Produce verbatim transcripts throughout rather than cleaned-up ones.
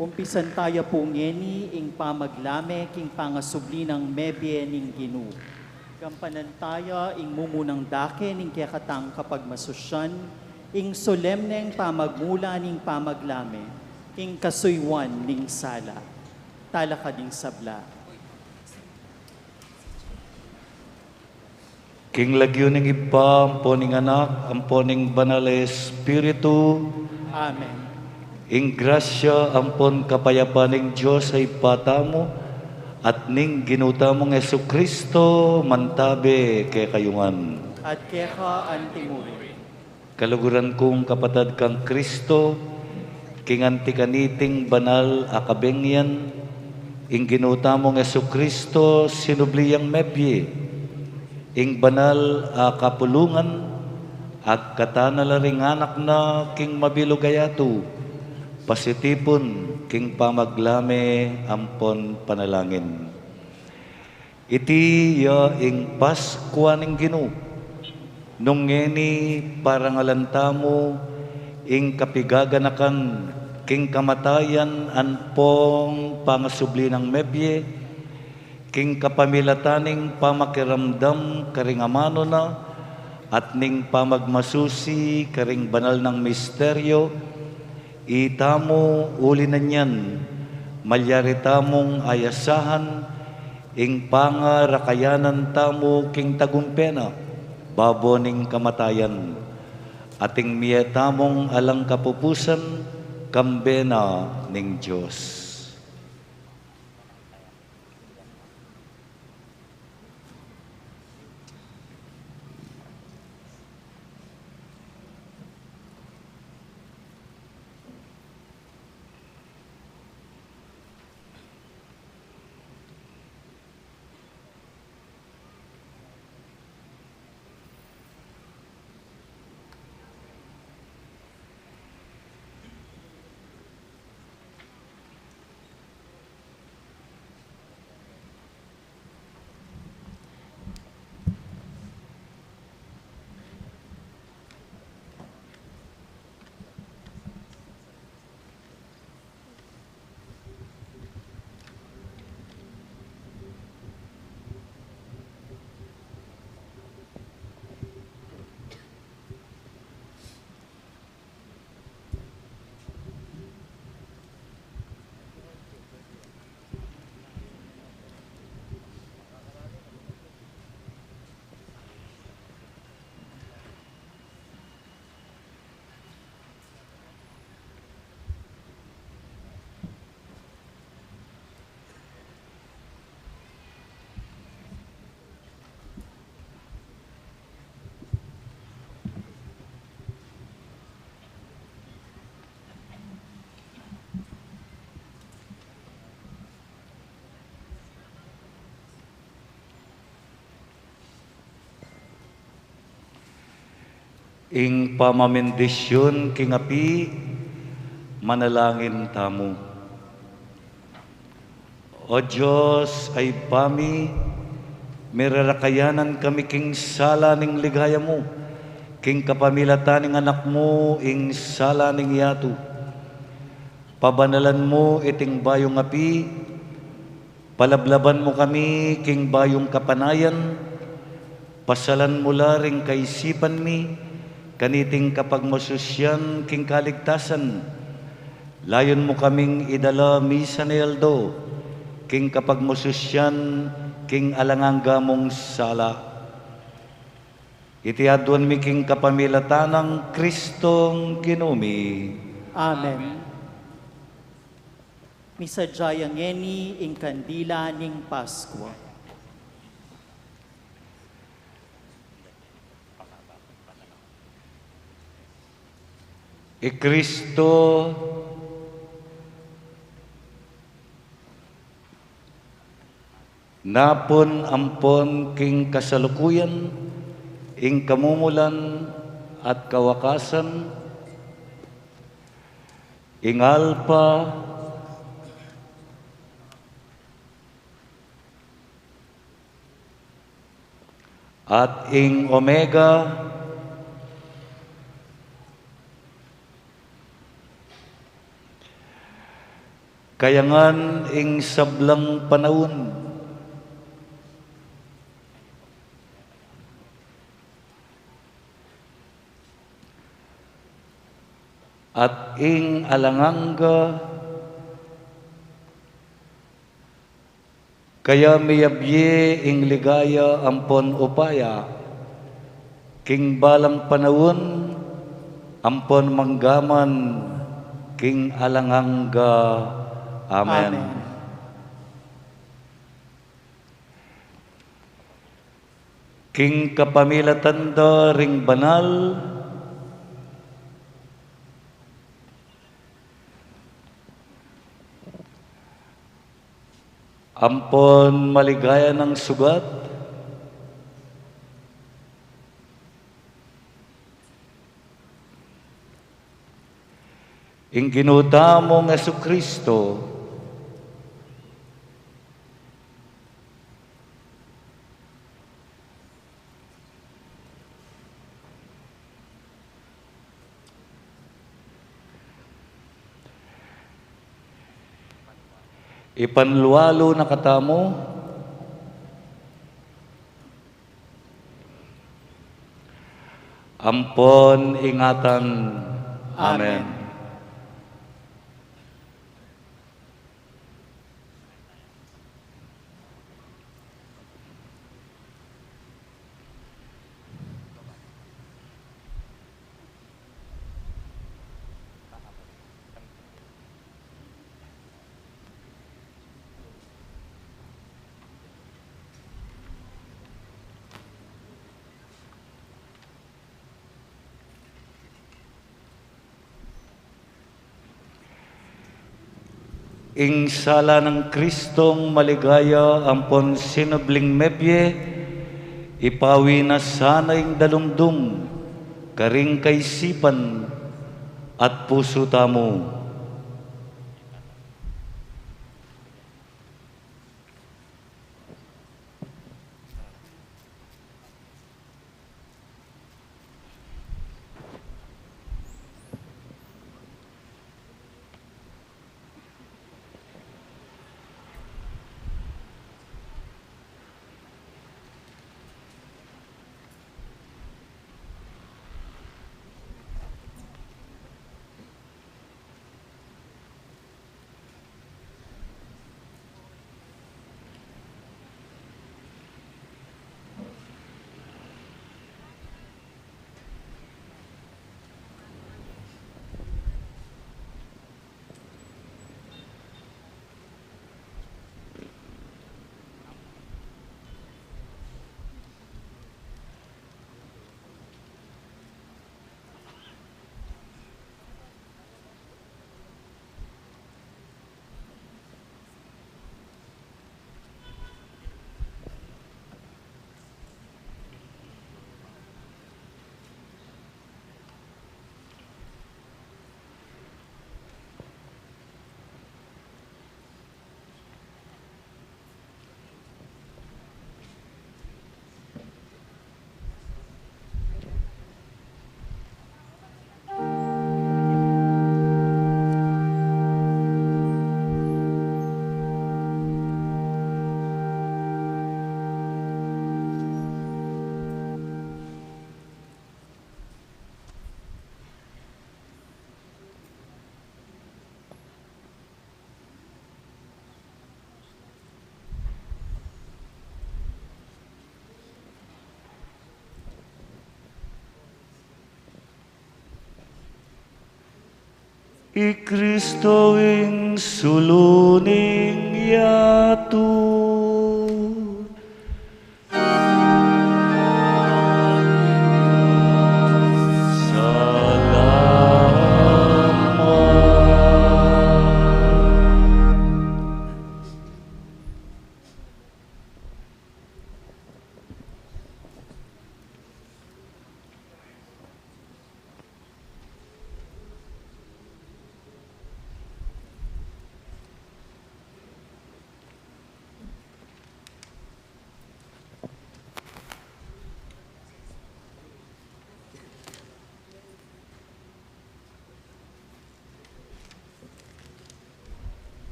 Umpisan taya pu ngeni ing pamaglame king pangasubli nang mebie ning Ginu. Gampanan taya ing mumunang dake ning kekatang kapagmasusyan, ing solemneng pamagmula ning pamaglame king kasuyuan ning sala. Talakad ing sabla. King lagyu ning Ibpa, ampo ning Anak, ampo ning Banal a Espiritu. Amen. Ing grasya ampon kapayapan ning Dios a Ibpa tamu, at ning Ginu tamung Jesucristo, mantabe kekayu ngan. At keka antimurin. Kaluguran kung kapatad kang Kristo, king anti kaniting banal a kabengyan, ing Ginu tamung Jesucristo, sinubli yang mebie, ing banal a kapulungan, agkatan na la ring anak na king mabilug a yatu, pasitipun king pamaglame ampon panalangin. Iti ya ing Paskua ning Ginu, nung ngeni parangalan tamu ing kapigaganakan king kamatayan ampong pangasubli nang mebie, king kapamilatan ning pamakiramdam karing amanu na, at ning pamagmasusi karing banal nang misteryo, itamu uli na nian, malyari tamung ayasahan, ing pangarakayanan tamu king tagumpe na, babo ning kamatayan, at ing mie tamung alang kapupusan, kambe na ning Dios. Ing pamamindisyun king api, manalangin tamu. O Dios a Ibpa mi, mirarakayanan kami king sala ning ligaya mu, king kapamilatan ning Anak mu, ing sala ning yatu. Pabanalan mu iting bayung api, palablaban mu kami king bayung kapanayan, pasalan mu la ring kaisipan mi, kaniting kapagmasusyan king kaligtasan, layun mu kaming idala misan a aldo, king kapagmasusyan, king alang angga mung sala. Iti aduan mi king kapamilatan nang Kristong Ginu mi. Amen. Misadya ya ngeni ing kandila ning Paskua. I Kristo napun ampon king kasalukuyan, ing kamumulan at kawakasan, ing Alpa at ing Omega, kayangan ing sablang panaun at ing alang angga, kaya miyabie ing ligaya ampon upaya king balang panaun ampon manggaman king alang angga. Amen. Amen. King kapamilatan da ring banal ampon maligaya nang sugat, ing Ginu tamung Jesucristo, ipanlualu na katamu ampon ingatan. Amen. Amen. Ing sala nang Kristong maligaya ampon sinubling mebie, ipawi na sana ing dalumdum karing kaisipan at pusu tamu. I Kristo ing sulu ning yatu. Salamat.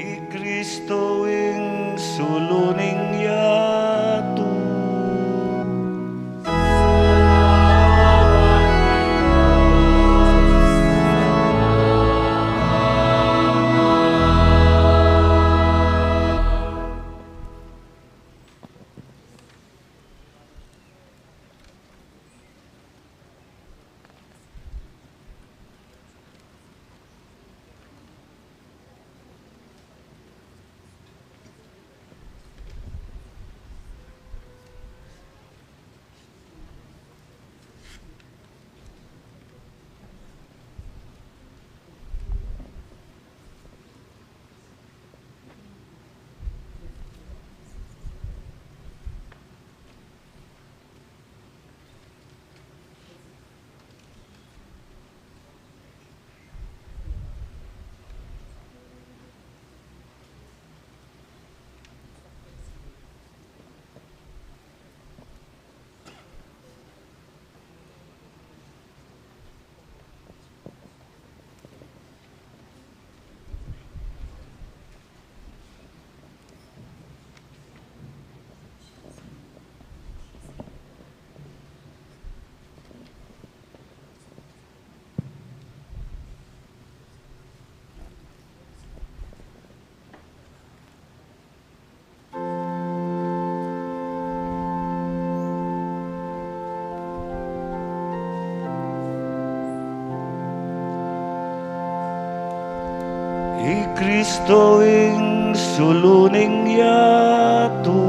I Kristo ing sulu ning yatu. I Kristo ing sulu ning yatu.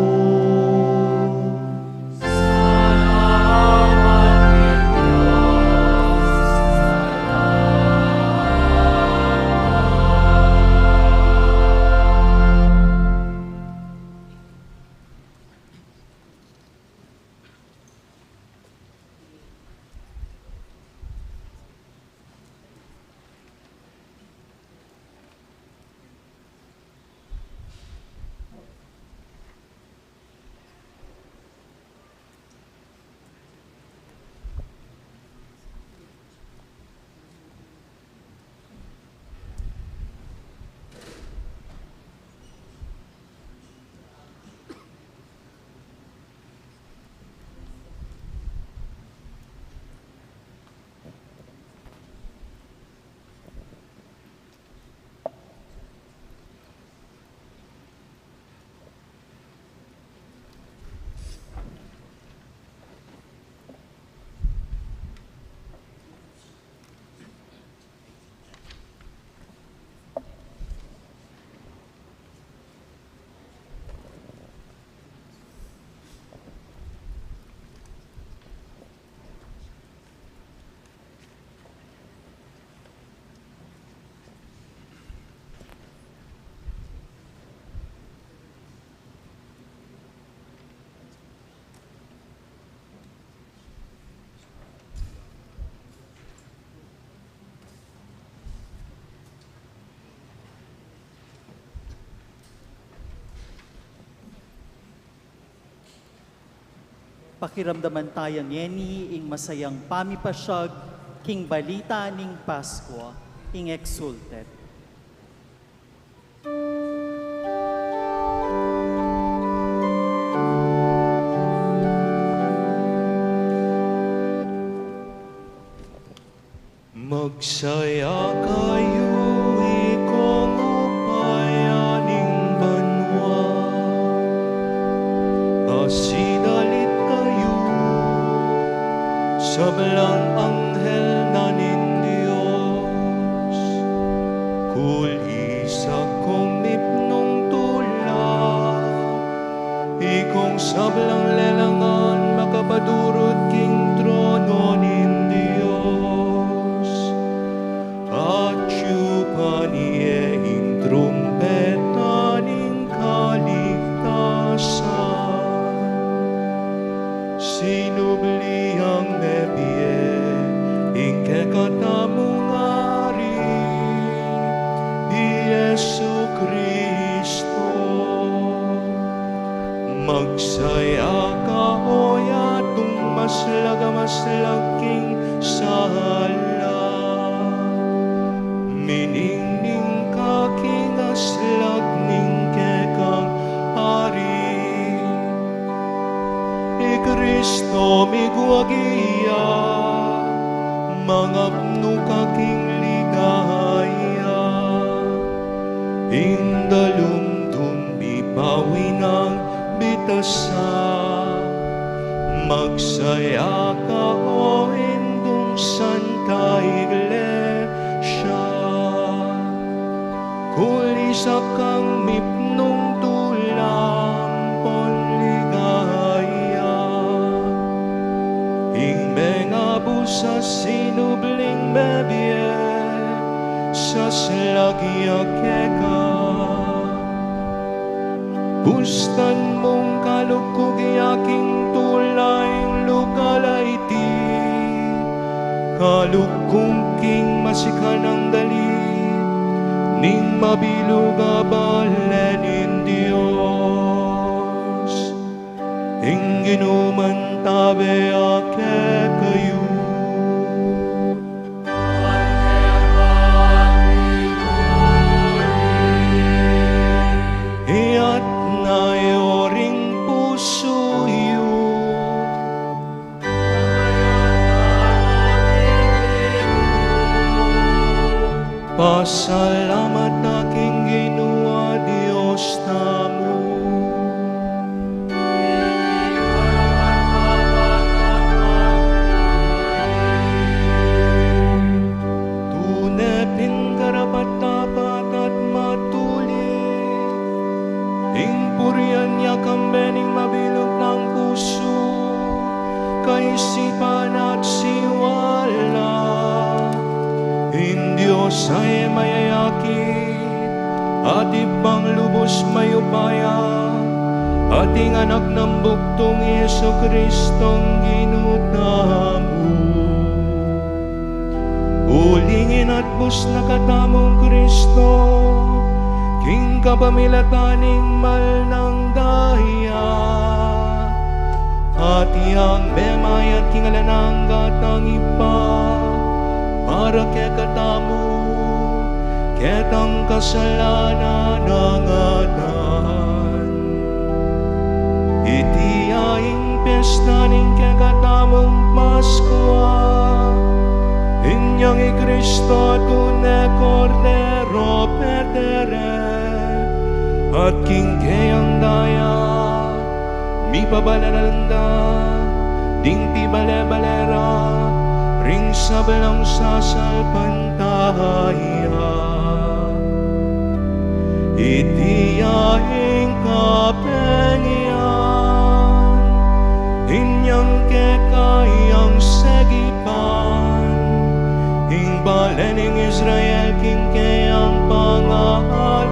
Pakiramdaman taya ngeni ing masayang pamipasyag king balita ning Paskwa, ing Exsultet. Magsaya kayu, ikong upaya ning banua, asidalit kayu, sablang anghel na ning Dios, kulisak kong mipnung tula, ikong sablang lelangan makapadurut king trono ning Dios. Atyu pa ne ing trumpeta ning kaligtasan. Sinubli yang mebie ing kekatamung Ari, i Jesucristo. Magsaya ka, o yatung maslag a maslag king sala, miningning ka king aslag ning kekang Ari. I Kristo miguagi ya, mangapnu ka king ligaya. Ing dalumdum mipawi nang bitasa. Magsaya ka, o indung Santa Iglesia, kulisak kang mipnung tula ampon ligaya. Ing mengabu sa sinubling mebie, saslag ya keka. Pustan mung kalugkug ya king tula ing lugal a iti, kalugkug king masikan a galit ning mabilug a bale ning Dios. Ing Ginu mantabe ya kekayu. Iyatas yu ring pusu yu. Pasalamat ta king Ginu a Dios tamu. Tune pin karapat-dapat at matulid ing purian ya kambe ning mabilug nang pusu, kaisipan at siwala. Ing Dios a e mayayakit at Ibpang lubus mayupaya, at ing Anak nang bugtung, i Jesucristong Ginu tamu. Uling inatbus na katamung Kristo king kapamilatan ning mal nang daya, at yang memayad king alang anggang Ibpa para kekatamu, ketang kasalanan a ngatan. Iti ya ing piesta ning kekatamung Paskua, inyang i Kristo a tune Kordero petere, at king keyang daya mipabalalan da ding pibale-bale ra ring sablang sasalpantaya. Iti ya ing kapengian, inyang keka yang segipan ing bale ning Israel king keyang pangalipan.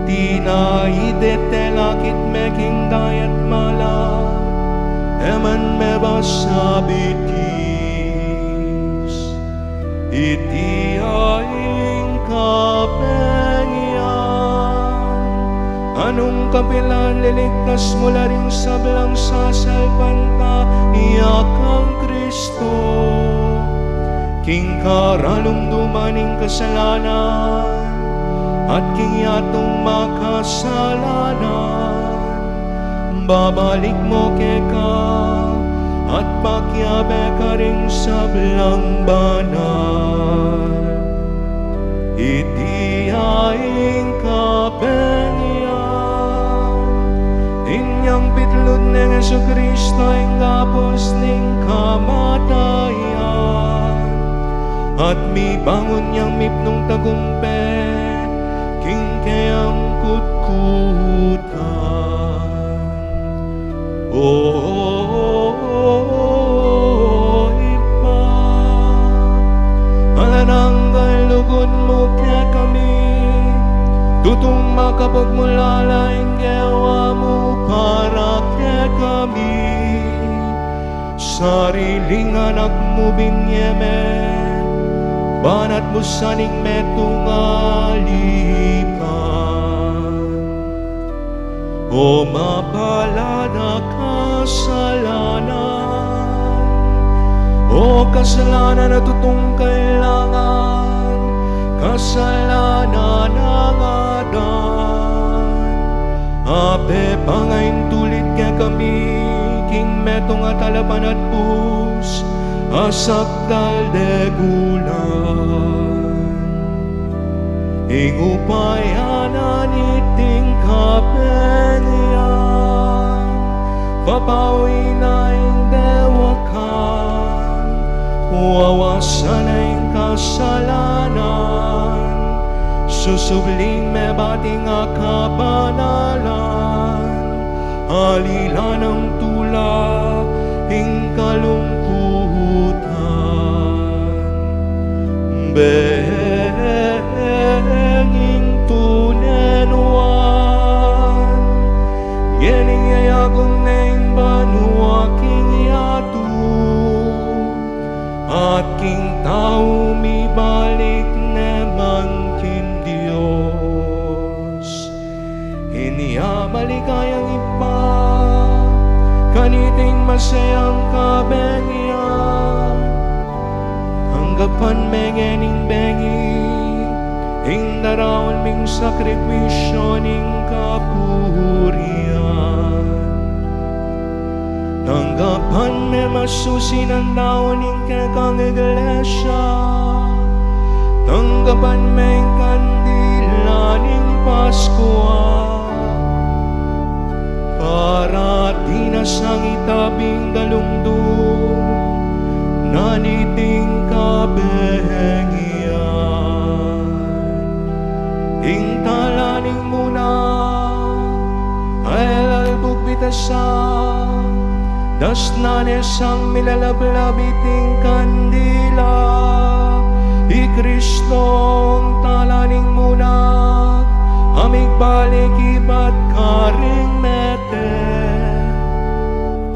Tina ide telakit me king dayat malat, e man me basabitis. Iti ya ing kapengian a nung Kapilan liligtas mu la ring sablang sasalpantaya kang Kristo, king karalumduman ning kasalanan, at king yatung makasalanan, babalik mu keka, at pakiabe ka ring sablang banal. Iti ya ing kabengian, inyang pitlud neng Jesucristo ing gapus ning kamatayan, at mibangun yang mipnung tagumpe king keyang kutkutan. O Ibpa, alang angga ing lugud mu kekami, tutung makapagmulala ing gewa mu para kekami. Sariling anak mu binye me, banat mu sa ning metung alipan. O mapalad a kasalanan, o kasalanan a tutung kailangan, kasalanan nang Adan, a pepangaintulid kekami king metung a talapan at bus a sakdal de gulan. Ing upaya na niting kabengian, papawi na ing dewakan, wawasan na ing kasalanan, susubling mebating a kabanalan, alila nang tula ing kalungkutan. Beng ing tune nuan, ngening yayagun ne ing banua king yatu, at king tau mibalik ne man king Dios. Inya maligayang Ibpa, kaniting masayang kabengian, tanggapan me ngening bengi ing daraun ming sakripisyu ning kapurian. Tanggapan me masusi nang daun ning kekang iglesia. Tanggapan me ing kandila ning Paskua, para atin a sangitabing galungdung na niting kabengian. Ing tala ning munang a e lalbug bitasan, dasnan ne sang milalablab iting kandila. I Kristong tala ning munang a migbalik ibat karing mete,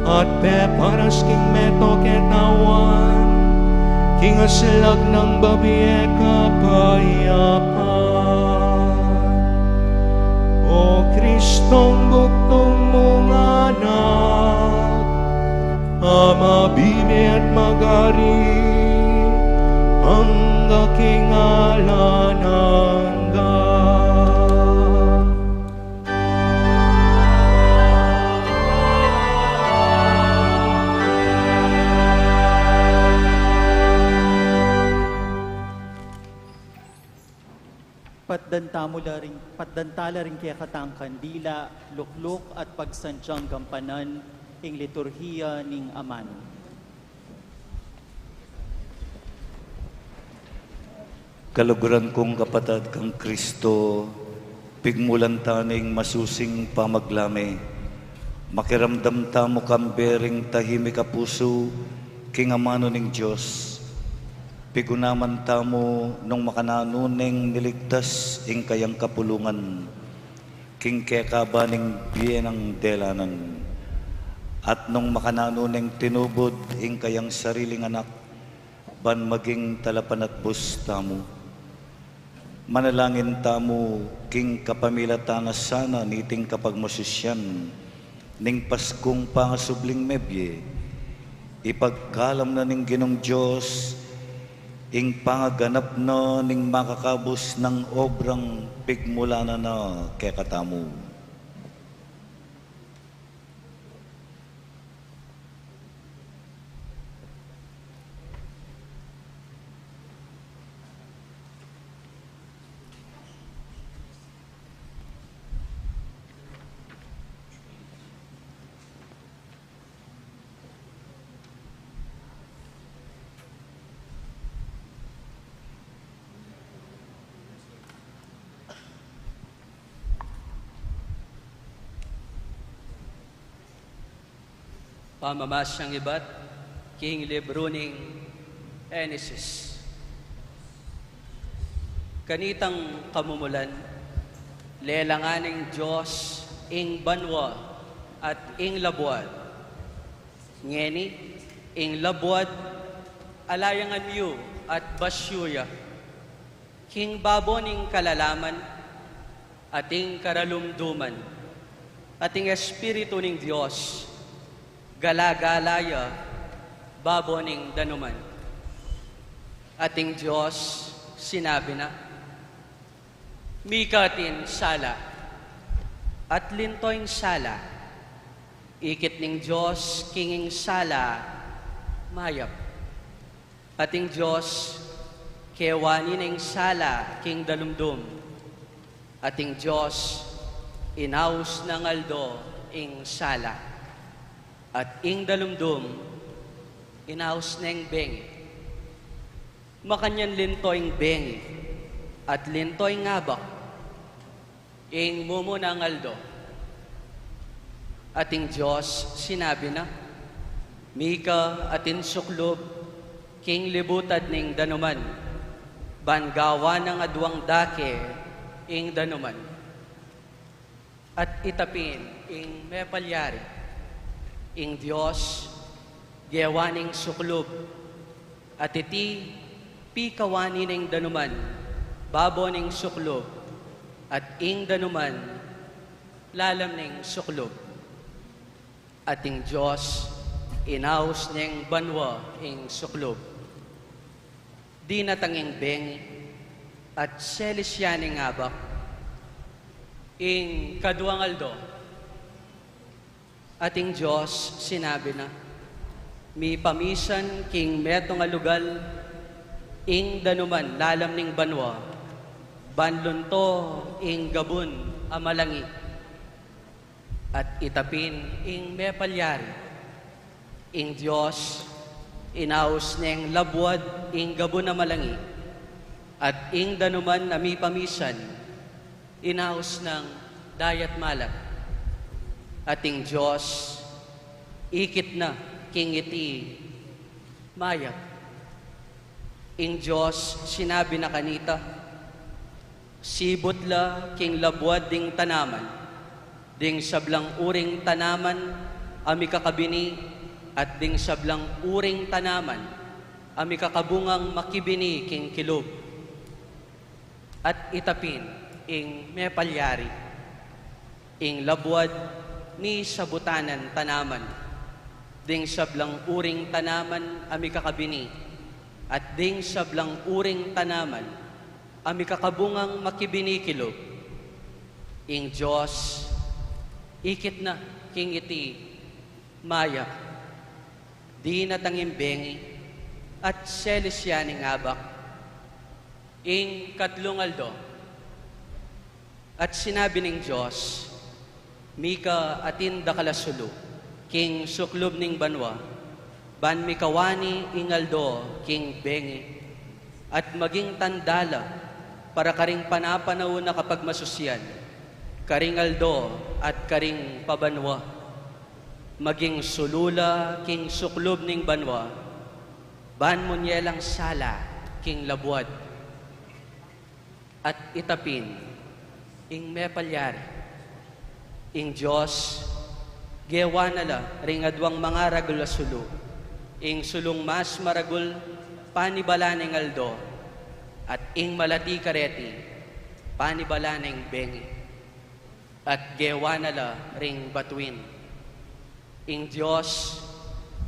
at peparas king metung a ketauan king aslag nang bibie kapayapan. O Kristong bugtung mung Anak, a mabibie at magari angga king alang angga. Patdan tamu la ring, patdan tala ring kekatang kandila, lukluk at pagsantyang gampanan ing liturhiya ning amanu. Kaluguran kung kapatad kang Kristo, pigmulan ta ning masusing pamaglame. Makiramdam tamu kambe ring tahimik a pusu king amanu ning Dios. Pigunaman tamu nung makananu neng niligtas ing kayang kapulungan king kekaban ning bie nang delanan, at nung makananu neng tinubud ing kayang sariling anak ban maging talapanatbus tamu. Manalangin tamu king kapamilatan na sana niting kapagmasusyan ning Paskung pangasubling mebie, ipagkalam na ning Ginung Dios ing pangaganap na ning makakabus nang obrang pigmulan na na kekatamu. Pamamasang ibat king libru ning Henesis. Kanitang kamumulan, lelangan ning Dios ing banua at ing labuad. Ngeni, ing labuad, alayangan yu at basyu ya king babo ning kalalaman at ing karalumduman, at ing Espiritu ning Dios, gala-gala ya babo ning danuman. At ing Dios sinabi na, "Mika atin sala," at linto ing sala. Ikit ning Dios king ing sala mayap. At ing Dios kewani na ing sala king dalumdum. At ing Dios inaus nang aldo ing sala, at ing dalumdum inaus neng bengi. Makanyan linto ing bengi at linto ing abak ing mumunang aldo. At ing Dios sinabi na, "Mika atin suklub king libutad ning danuman, ban gawan nang aduang dake ing danuman." At ita pin ing mepalyari, ing Dios gewa ning suklub, at iti pikawani ning danuman babo ning suklub, at ing danuman lalam ning suklub. At ing Dios inaus neng banua ing suklub. Dinatang ing bengi at selis ya ning abak ing kaduang aldo. At ing Dios sinabi na, "Mipamisan king metung a lugal ing danuman lalam ning banua, ban lunto ing gabun a malangi." At ita pin ing mepalyari, ing Dios inaus neng labuad ing gabun a malangi, at ing danuman a mipamisan inaus nang dayat malat. At ing Dios ikit na king iti mayap. Ing Dios sinabi na kanita, "Sibut la king labuad ding tanaman, ding sablang uring tanaman a mikakabini, at ding sablang uring tanaman a mikakabungang makibini king kilub." At ita pin ing mepalyari, ing labuad misabutanan tanaman, ding sablang uring tanaman a mikakabini, at ding sablang uring tanaman a mikakabungang makibini kilub. Ing Dios ikit na king iti mayap. Dinatang ing bengi at selis ya ning abak ing katlung aldo. At sinabi ning Dios, "Mika atin dakal a sulu king suklub ning banua, ban mikawani ing aldo king bengi, at maging tanda la para karing panapanaun a kapagmasusyan, karing aldo at karing pabanua. Maging sulu la king suklub ning banua, ban munye lang sala king labuad." At ita pin ing mepalyari, ing Dios gewa na la ring aduang mangaragul a sulu, ing sulung mas maragul panibala ning aldo, at ing malati kareti Panibala na ing bengi, at gewa na la ring batuin. Ing Dios,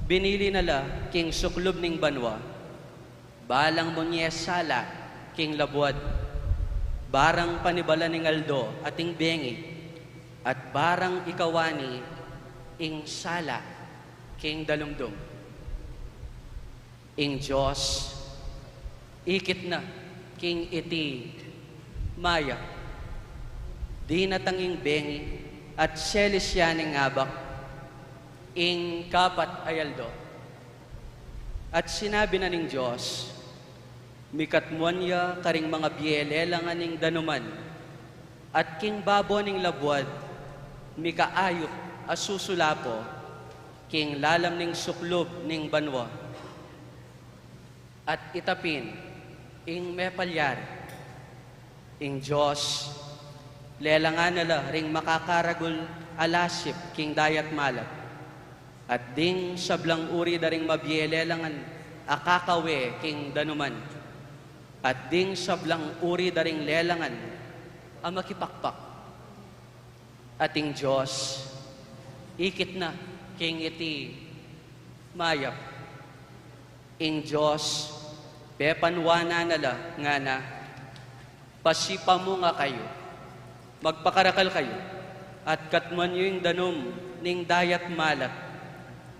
binili na la king suklub ning banua, balang munye sala king labuad, barang panibala ning aldo at ing bengi, at barang ikawani ing sala king dalumdum. Ing Dios, ikit na king iti mayap. Dinatang ing bengi at selis ya ning abak, ing kapat a aldo. At sinabi na ning Dios, mikatmuan ya karing mangabie lelangan ning danuman, at king babo ning labuad, mikaayup a susulapo king lalam ning suklub ning banua. At ita pin ing mepalyari, ing Dios, lelangan na la ring makakaragul a lasip king dayat malat, at ding sablang uri da ring mabie lelangan a kakawe king danuman, at ding sablang uri da ring lelangan a makipakpak. At ing Dios, ikit na king iti mayap. Ing Dios, pepanuanan na la, ngana, pasipamunga kayu, magpakarakal kayu, at katmuan yu ing danum ning dayat malat,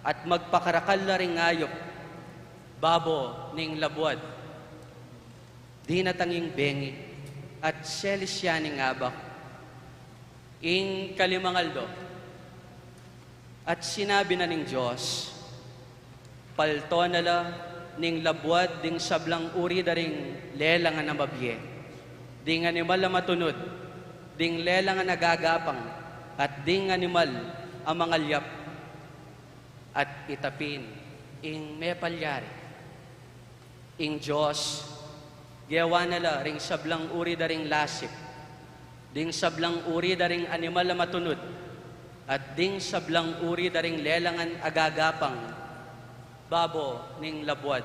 at magpakarakal la ring ayup babo ning labuad. Dinatang ing bengi at selis ya ning abak, ing kalimang aldo. At sinabi na ning Dios, palto na la ning labuad ding sablang uri da ring lelangan a mabie, ding animal a matunud, ding lelangan a gagapang, at ding animal a mangalyap. At ita pin ing mepalyari, ing Dios, gewa na la ring sablang uri da ring lasip, ding sablang uri da ring animal a matunud, at ding sablang uri da ring lelangan a gagapang babo ning labuad.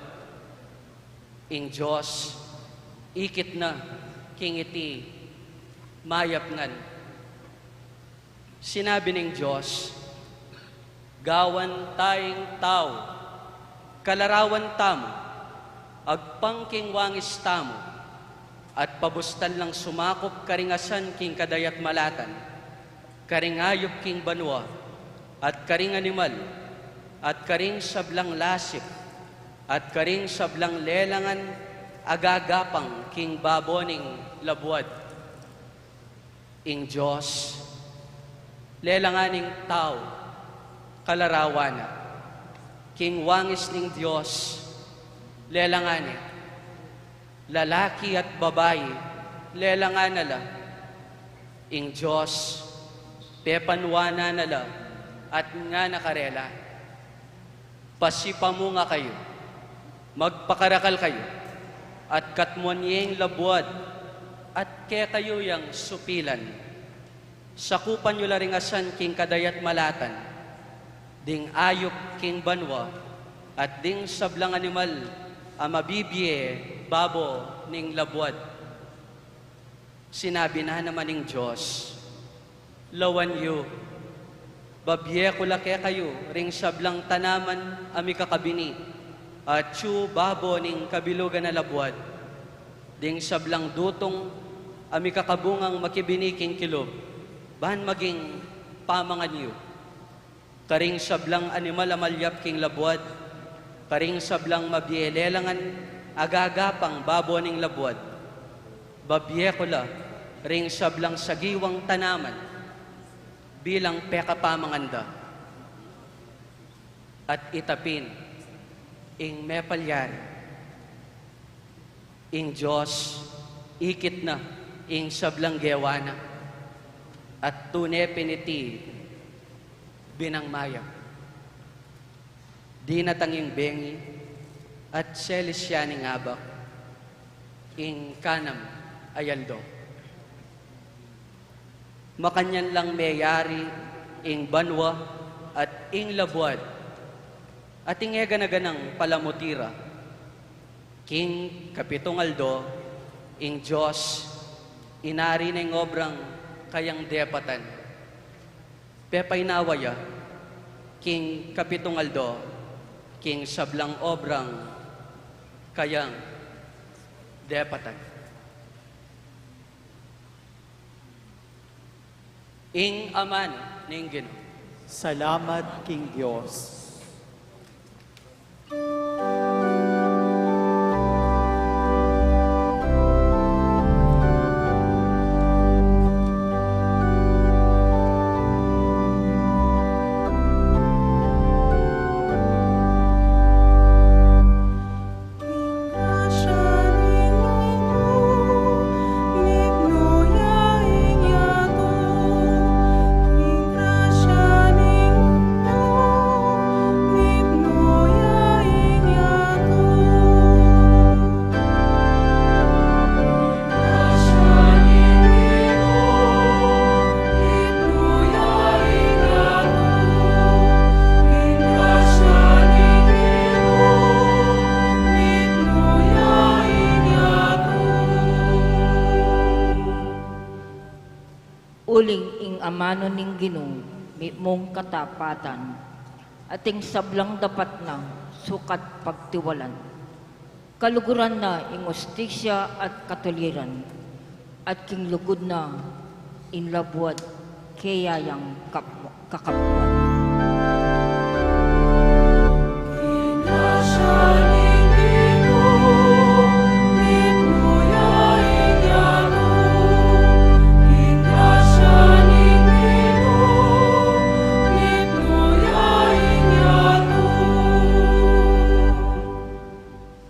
Ing Dios, ikit na king iti mayap ngan. Sinabi ning Dios, gawan tayang tau, kalarawan tamu, agpang king wangis tamu, at pabustan lang sumakup karing asan king kadayat malatan, karing ayup king banua, at karing animal, at karing sablang lasip, at karing sablang lelangan a gagapang king babo ning labuad. Ing Dios, lelangan ning tau, kalarawan na. King wangis ning Dios, lelangan ne. Lalaki at babai, lelangan na la. Ing Dios, pepanuanan na la, at ngana karela, pasipamunga kayu, magpakarakal kayu, at katmuan ye ing labuad, at kekayu yang supilan. Sakupan yu la ring asan king kadayat malatan, ding ayup king banua, at ding sablang animal a mabibie babo ning labuad. Sinabi na naman ning Dios, lawan yu, babie ku la kekayu ring sablang tanaman a mikakabini, atyu babo ning kabilugan a labuad, ding sablang dutung a mikakabungang makibini king kilub, ban maging pamangan yu. Karing sablang animal a malyap king labuad, karing sablang mabie lelangan a gagapang babo ning labuad, babie ku la ring sablang sagiwang tanaman bilang pekapamangan da. At ita pin ing mepalyari, ing Dios, ikit na ing sablang gewa na, at tune pin iti binang mayap. Dinatang ing bengi, at selis ya ning abak, ing kanam a aldo. Makanyan lang meyari ing banua at ing labuad, at ing egana-ganang palamuti ra. King kapitung aldo, ing Dios, Inari na ing obrang kayang depatan. Pepainawa ya king kapitung aldo king sablang obrang kayang depatan. Ing amanu ning Ginu. Salamat king Dios. Uling ing amanu ning Ginu, mitmung katapatan, at ing sablang dapat na sukat pagtiwalan. Kaluguran na ing ustisya at katuliran, at king lugud na ing labuad kaya yang kap-, kakapwan.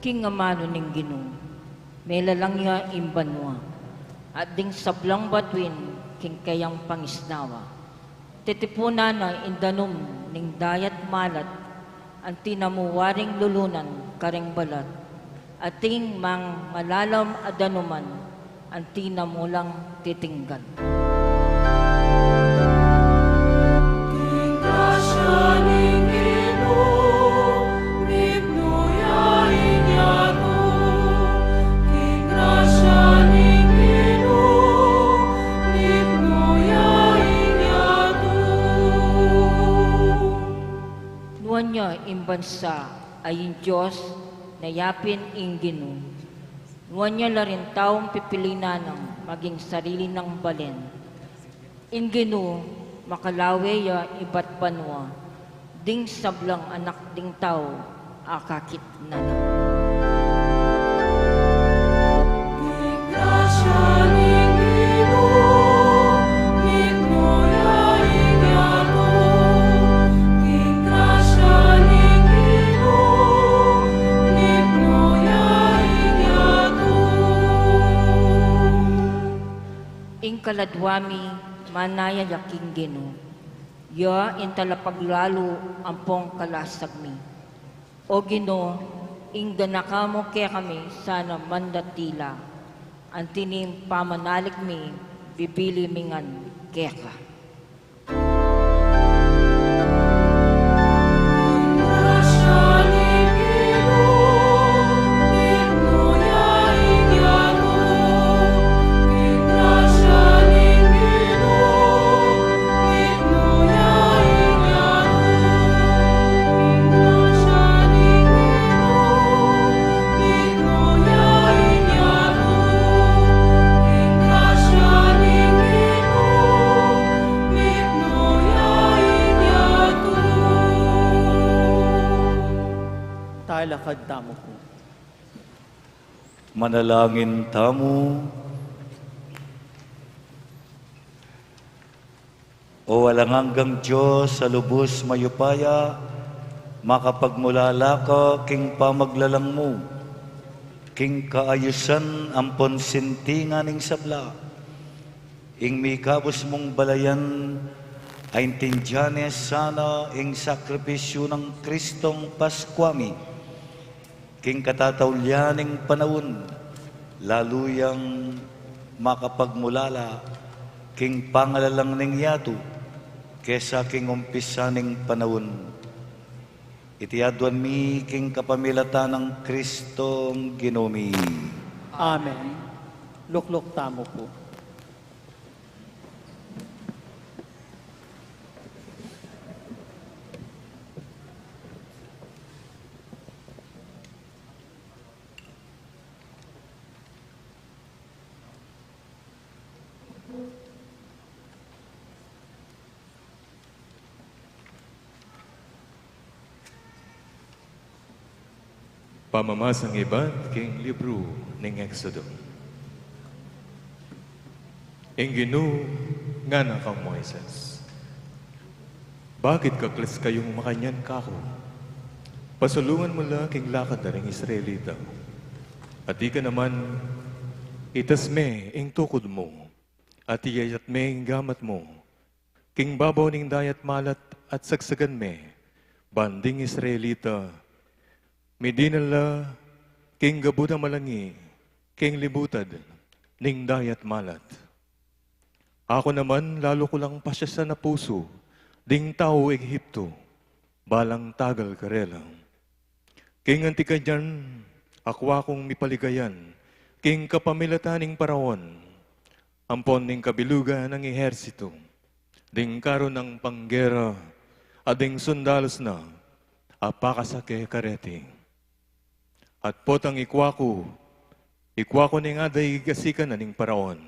King amanu ning Ginu, melalang ya ing banua, at ding sablang batuin king kayang pangisnawa. Titipunan na ing danum ning dayat malat, anti na mu waring lulunan kareng balat, at ing mang malalam a danuman, anti na mu lang titinggal. King grasya ning Ginu, mitmu ya ing yatu. King grasya ning Ginu, mitmu ya ing yatu. Nuan ya ing bansa a ing Dios na yapin ing Ginu. Nuan ya la ring taung pipilinan nang maging sarili nang balen. Ing Ginu, makalawe ya ibat banua, ding sablang anak ding tau akakit na na. King grasya ning Ginu, mitmu ya ing yatu. King grasya ning Ginu, mitmu ya ing yatu. Ing kaladua mi, manaya ya king Ginu, ya ing talapaglalu ampong kalasag mi. O Ginu, ing ganaka mu kekami sana mandatila, anti ning pamanalik mi, bibili mi ngan keka. Talakad tamu pu. Manalangin tamu. O alang anggang Dios a lubus mayupaya, makapagmulala ka king pamaglalang mu king kaayusan ampon sintingan ning sabla. Ing mikabus mung balayan a intindian ne sana ing sakripisyu nang Kristong Paskua mi, king katataulian ning panaun, lalu yang makapagmulala king pangalalang ning yatu kesa king umpisa ning panaun. Iti aduan mi king kapamilatan nang Kristong Ginu mi. Amen. Lukluk tamu pu. Pamamasang ibat king libru ning Exodo. Ing Ginu ngana kang Moises, "Bakit kaklis kayung makanyan kaku? Pasulungan mu la king lakad da ring Israelita. At ika naman, itas me ing tukud mu, at iyayat me ing gamat mu king babaw ning dayat malat, at sagsagan me, ban ding Israelita midinan la king gabun a malangi king libutad ning dayat malat. Aku naman, lalu ku lang pasiasan a pusu ding tau Egipto, balang tagal karela. King anti kanyan, akwa kung mipaligayan king kapamilatan ning Paraon, ampon ning kabilugan nang ehersito, ding karu nang panggera, at ding sundalus na a pakasake kareti. At potang ikwa ku, ikwa ku ning adai king asikan na ning Paraon,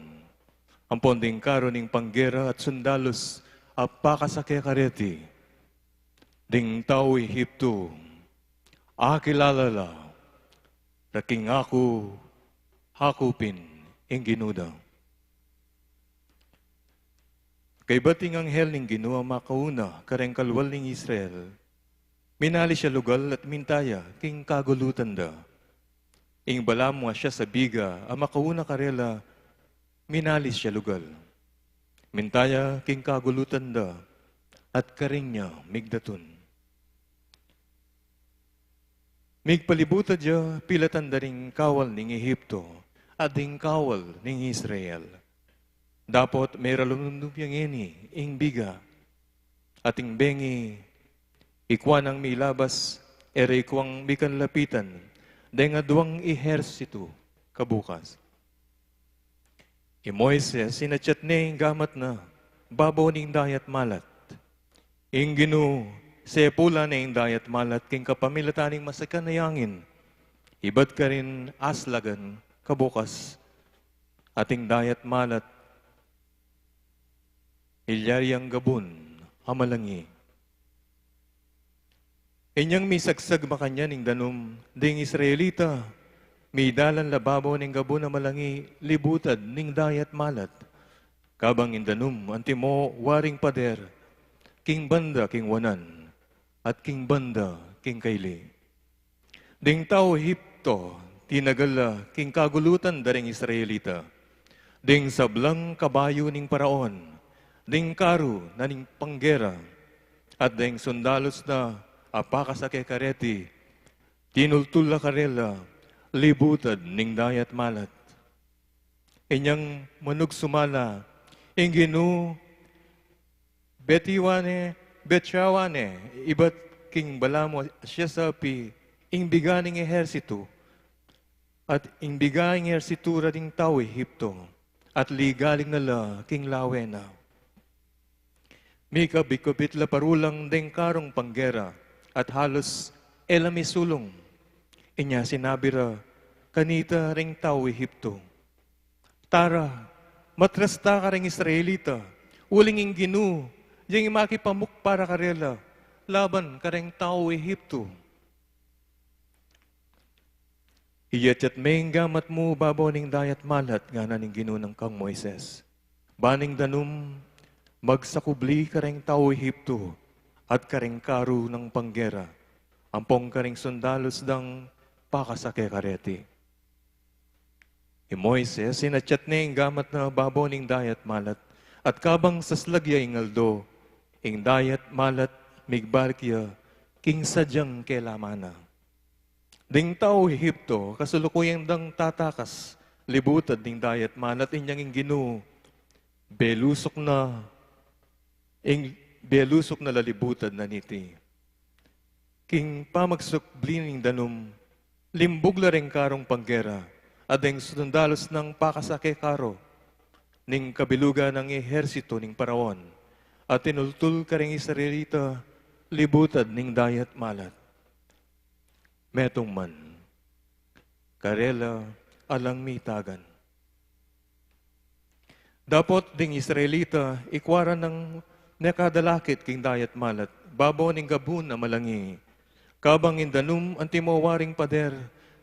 ampon ding karu ning panggera at sundalus a pakasake kareti. Ding tau Egipto, akilala la ra king aku, aku pin ing Ginu da." Kaybat ing anghel ning Ginu a makauna kareng kalwal ning Israel, minalis ya lugal at minta ya king kagulutan da. Ing Balaam a sias a biga a makauna karela, minalis ya lugal. Minta ya king kagulutan da, at karin ya migdatun. Migpalibutad ya pilatan da ring kawal ning Egipto at ding kawal ning Israel. Dapot mera lumdum ya ngeni ing biga, at ing bengi ikwa nang milabas, e ra ikwang mikanlapitan deng aduang ehersito kabukas. I Moises, inatyat ne ing gamat na babaw ning dayat malat. Ing Ginu, sepulan ne ing dayat malat king kapamilatan ning masakan a angin, ibat karin aslagan kabukas, at ing dayat malat ilyari yang gabun a malangi. Inyang misagsag makanyan ing danum ding Israelita, midalan la babaw ning gabun a malangi libutad ning dayat malat. Kabang ing danum antimo waring pader, king banda king wanan, at king banda king kaili. Ding tau Egipto, tinagal la king kagulutan da ring Israelita. Ding sablang kabayu ning Paraon, ding karu na ning panggera, at ding sundalus na a pakasake kareti, tinultul la karela libutad ning dayat malat. Inyang manugsuma la, ing Ginu, betiwa ne, betyawa ne, ibat king Balaam a sias a api, ing biga ning ehersito, at ing biga ning ehersito ra ding tau Egipto, at ligaling na la king lawe na. Mikabit-kabit la parulang deng karung panggera, at halus e la misulung. Inya sinabi ra kanita ring tau Egipto, "Tara, matras ta kareng Israelita, uling ing Ginu, yang makipamukpara karela laban kareng tau Egipto." "Iyatyat me ing gamat mu babaw ning dayat malat," ngana ning Ginu kang Moises. "Ban ing danum magsakubli kareng tau Egipto at kareng karu nang panggera, ampong kareng sundalus dang pakasake kareti." I Moises, inatyat ne ing gamat na babaw ning dayat malat, at kabang saslag ya ing aldo, ing dayat malat migbalik ya king sadyang kelaman na. Ding tau Egipto, kasalukuyan dang tatakas libutad ning dayat malat, inyang ing Ginu, belusuk na, ing, belusuk na la libutad na niti. King pamagsakubli ning danum, limbug la ring karung panggera, at ding sundalus nang pakasake karu, ning kabilugan nang ehersito ning Paraon, at tinultul kareng Israelita libutad ning dayat malat. Metung man, karela alang mitagan. Dapot ding Israelita, ikwa ra nang mekadalakit king dayat malat, babaw ning gabun a malangi. Kabang ing danum antimo waring pader,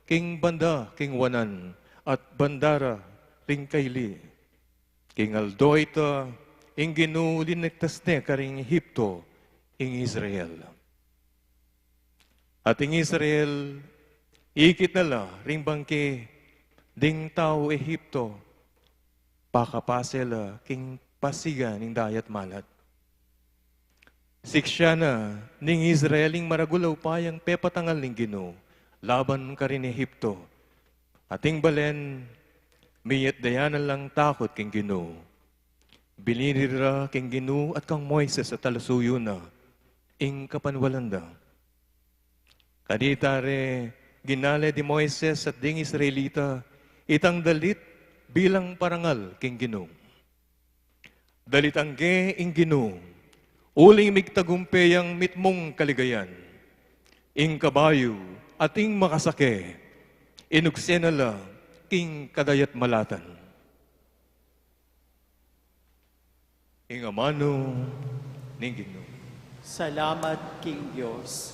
king banda king wanan at banda ra ring kaili. King aldo ita, ing Ginu linigtas ne karing Egipto ing Israel. At ing Israel, ikit na la ring bangke ding tau Egipto, pakapase la king pasigan ning Dayat Malat. Siksian na ning Israel ing maragul a upayang pepatangal ning Ginu laban karin Egipto. At ing balen, miyatdayan na lang takut king Ginu. Binili ra king Ginu at kang Moises a talasuyu na ing kapanwalan da. Kanita re, ginale di Moises at ding Israelita itang dalit bilang parangal king Ginu. Dalitan ke ing Ginu, uling migtagumpe yang mitmung kaligayan. Ing kabayu at ing makasake, inugse na la king kadayat malatan. Ing amanu ning Ginu. Salamat king Dios.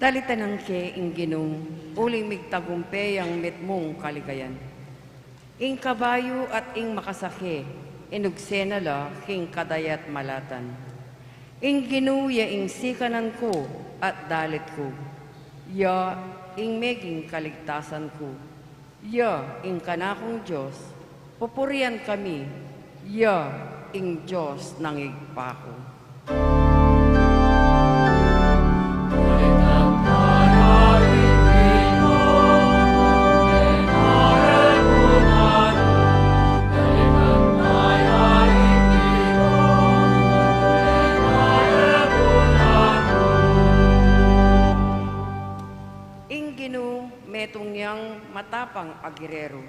Dalitan ke ing Ginu, uling migtagumpe yang mitmung kaligayan. Ing kabayu at ing makasake, inugse na la king kadayat malatan. Ing Ginu ya ing sikanan ku at dalit ku, ya ing meging kaligtasan ku. Ya ing kanakung Dios, pupurian kami, ya ing Dios nang Ibpa ku. Ing Ginu metung yang matapang a gereru,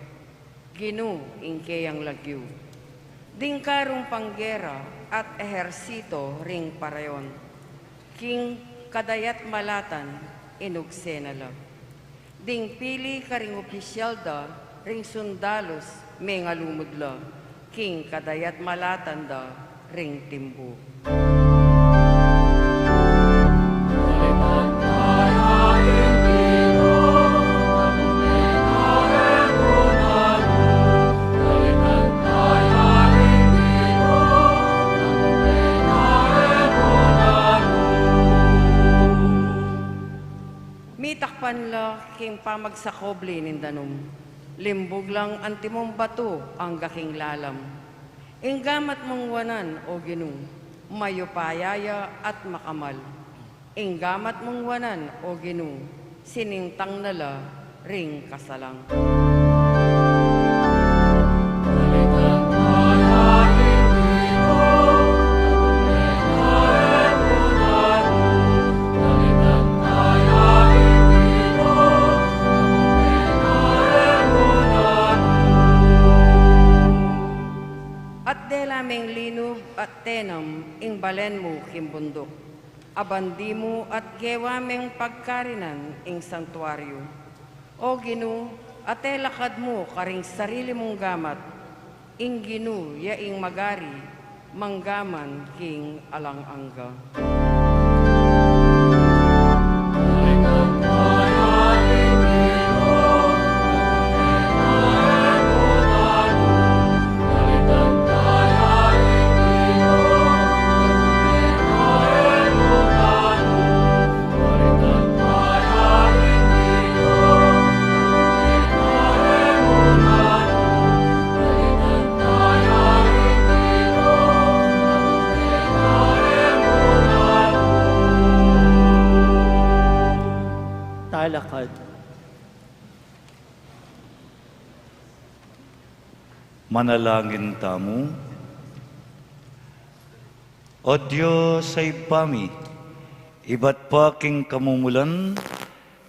Ginu ing keyang lagyu. Ding karung panggera at ehersito ring parayon, king kadayat malatan inugse na la. Ding pili karing opisyal da ring sundalus mengalumud la, king kadayat malatan da ring timbu. Mitakpan la king pamagsakobli ning danum, limbug lang antimong batu angga king lalam. Ing gamat mung wanan, O Ginu, mayupaya ya at makamal. Ing gamat mung wanan, O Ginu, sinintang na la ring kasalang. At dela meng linub at tenam ing balen mu king bunduk. Abandi mu at gewa meng pagkarinan ing santuario. O Ginu, ate lakad mu karing sarili mung gamat. Ing Ginu ya ing magari, manggaman king alang angga. Manalangin tamu. O Dios a Ibpa mi, ibat pa king kamumulan,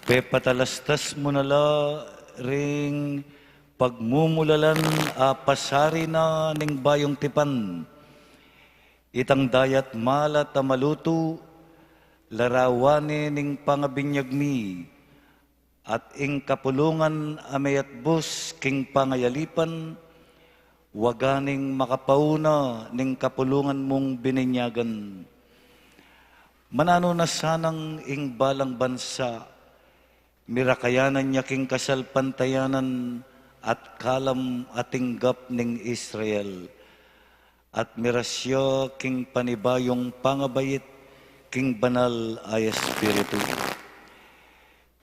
pepatalastas mu na la ring pagmumulalan a pasari na ning bayung tipan. Itang dayat malat a malutu, larawan ne ning pangabinyag mi, at ing kapulungan a meyatbus king pangayalipan, waga ning makapauna ning kapulungan mung bininyagan. Mananu na sanang ing balang bansa, mirakayanan ya king kasalpantayanan at kalam a tinggap ning Israel, at mirasya king panibayung pangabait king banal a Espiritu.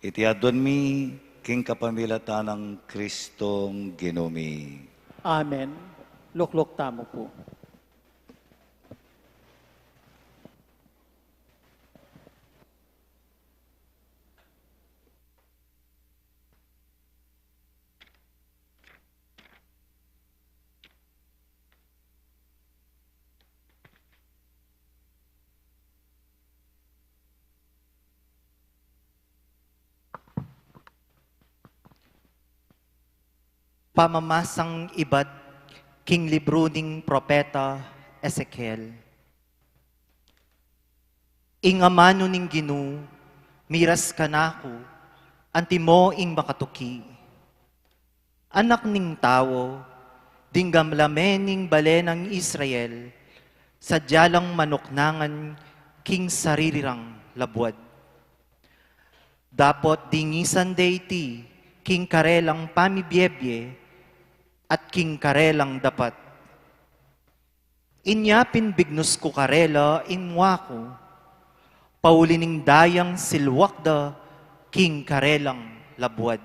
Iti aduan mi king kapamilatan nang Kristong Ginu mi. Amen. Lukluk tamu pu. Pamamasang ibat king libru ning propeta Ezekiel. Ing amanu ning Ginu miras kanaku, antimo ing makatuki. Anak ning tau, ding gamlamen ning bale nang Israel, sadya lang manuknangan king sarili rang labuad. Dapot dingisan de iti king karelang pamibiebie at king karelang dapat. Inya pin bignus ku karela ing mua ku, pauli ning dayang silwak da king karelang labuad.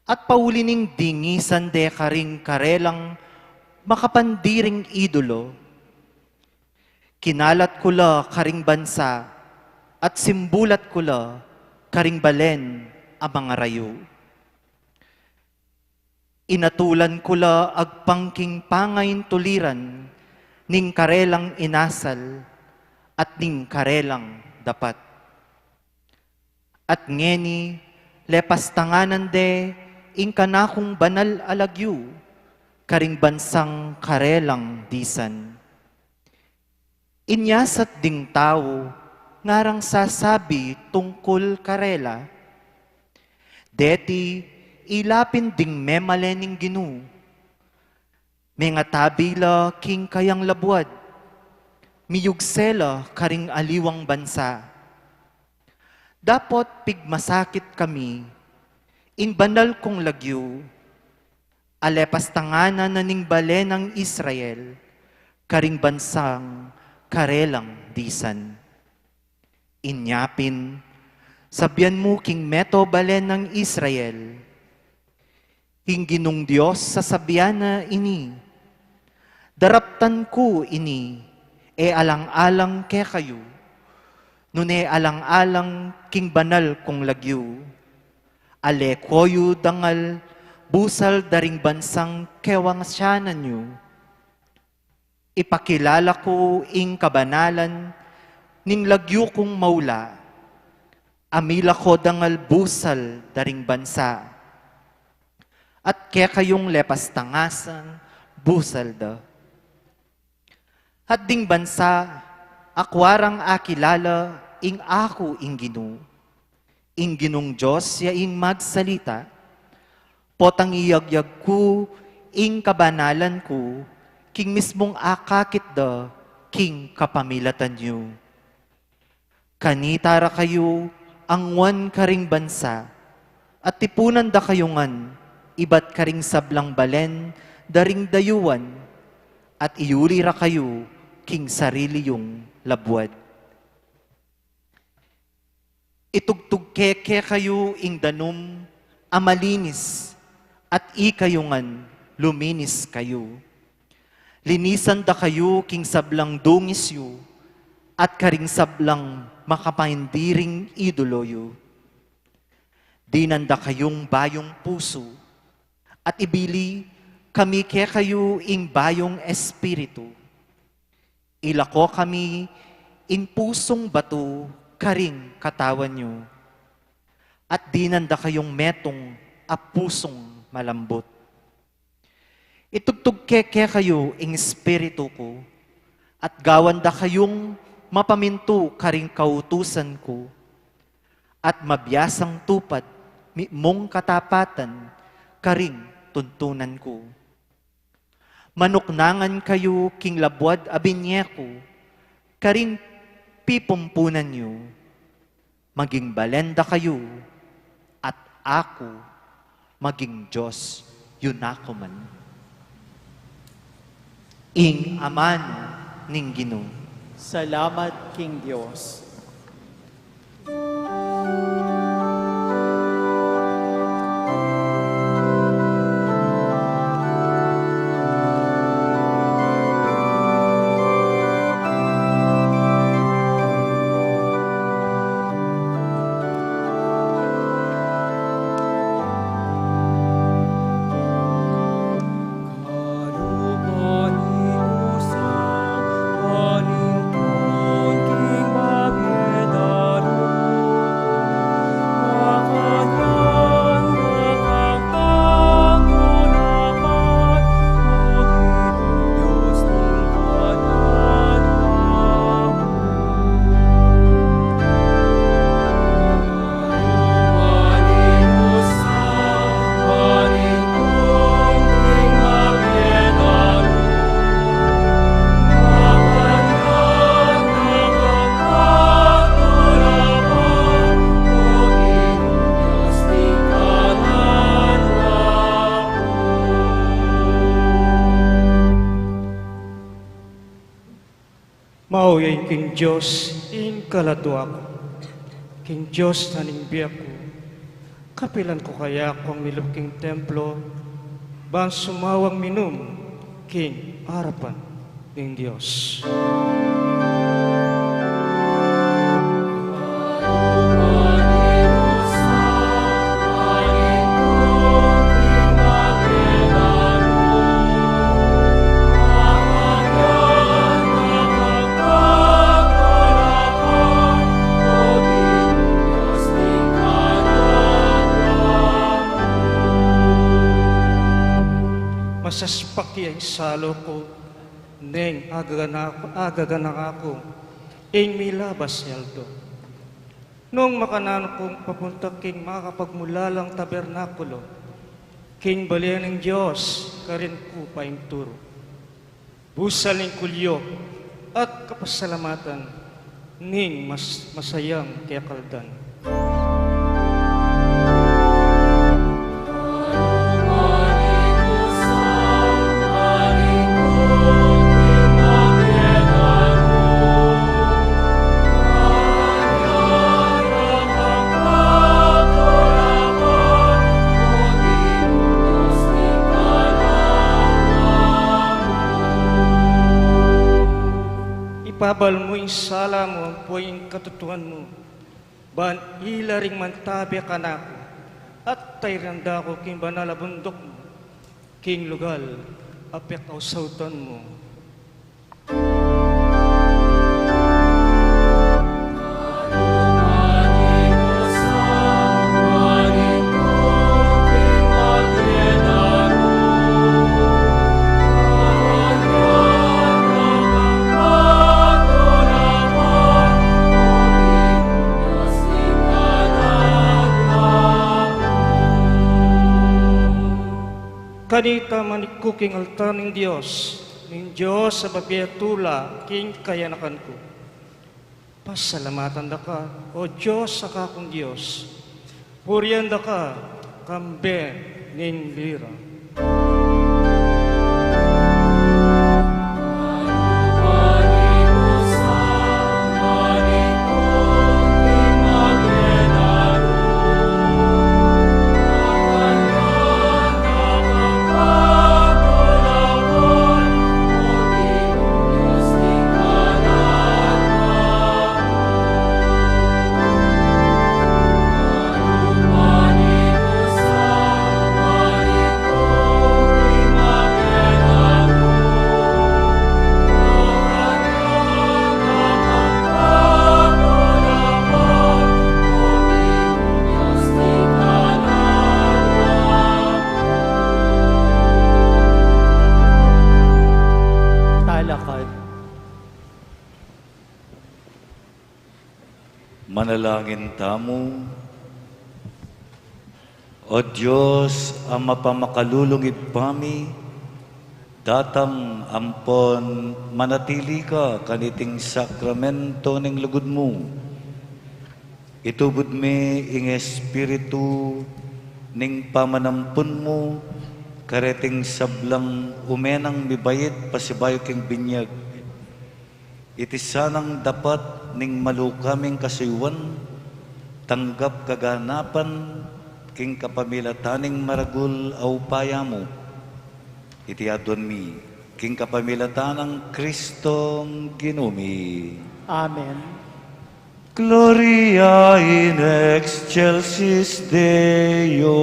At pauli ning dingisan de karing karelang makapandiring idolo, kinalat ku la karing bansa at simbulat ku la karing balen a mangarayu. Inatulan ku la agpang king pangaintuliran ning karelang inasal at ning karelang dapat. At ngeni, lepastanganan de ing kanakung banal a lagyu karing bansang karelang disan. Inya sat ding tau ngarang sasabi tungkul karela, deti ila pin ding memalen ning Ginu, mengatabi la king kayang labuad, miyugse la karing aliwang bansa. Dapot pigmasakit kami, ing banal kung lagyu, a lepastanganan na ning bale nang Israel karing bansang karelang disan. Inya pin, sabian mu king meto bale nang Israel, ing Ginung Dios sasabian na ini: Daraptan ku ini, e alang-alang kekayu, nune alang-alang king banal kung lagyu. Ale ko yu dangal busal da ring bansang kewang sianan yu. Ipakilala ku ing kabanalan ning lagyu kung maula, a mila ko dangal busal da ring bansa, at kekayung lepastangasan busal da. At ding bansa, akua rang akilala ing aku ing Ginu, ing Ginung Dios ya ing magsalita, potang iyagyag ku ing kabanalan ku king mismung akakit da king kapamilatan yu. Kanita ra kayu angwan karing bansa, at tipunan da kayu ngan ibat karing sablang balen da ring dayuan, at iyuli ra kayu king sarili yung labuad. Itugtug ke kekayu ing danum a malinis, at ikayu ngan luminis kayu. Linisan da kayu king sablang dungis yu, at karing sablang makapaindiring idolo yu. Dinan da kayung bayung pusu, at ibili kami kekayu ing bayung espiritu. Ilako kami ing pusung batu karing katawan yu, at dinan da kayung metung a pusung malambut. Itugtug ke kekayu ing espiritu ku, at gawan da kayung mapamintu karing kautusan ku, at mabiasang tupad mi-, mung katapatan karing tuntunan ku. Manuknangan kayu king labuad a binye ku karing pipumpunan yu. Maging balen da kayu, at aku maging Dios yu naku man. Ing amanu ning Ginu. Salamat king Dios. Mau ya ing king Dios ing kaladua ku, king Dios na ning bie ku. Kapilan ku kaya kung milub king templo, ban sumawang minum king arapan ning Dios. Masaspak ya ing salu ku, neng agagana-, agagana aku, ing milabas ya aldo. Nung makananu kung papunta king makapagmulalang tabernakulo, king bale ning Dios, karin ku painturu. Busal ning kulyo at kapasalamatan ning mas-, masayang kekaldan. Ipabal mu ing sala mu ampo ing katutuan mu, ban ila ring mantabe kanaku, at tairan da ku king banal a bunduk mu, king lugal a pekausautan mu. Kanita manikku king altar ning Dios, ning Dios a babie tula king kayanakan ku. Pasalamatan da ka, O Dios, a kakung Dios. Purian da ka, kambe ning lira. Manalangin tamu. O Dios, a mapamakalulung Ibpa mi, datang ampon manatili ka kaniting sakramento ning lugud mu. Itubud mi ing espiritu ning pamanampun mu kareting sablang ume nang mibait pasibayu king binyag. Iti sanang dapat ning malu kaming kasuyuan, tanggap kaganapan king kapamilatan ning maragul a upaya mu. Iti aduan mi king kapamilatan nang Kristong Ginu mi. Amen. Gloria in excelsis Deo.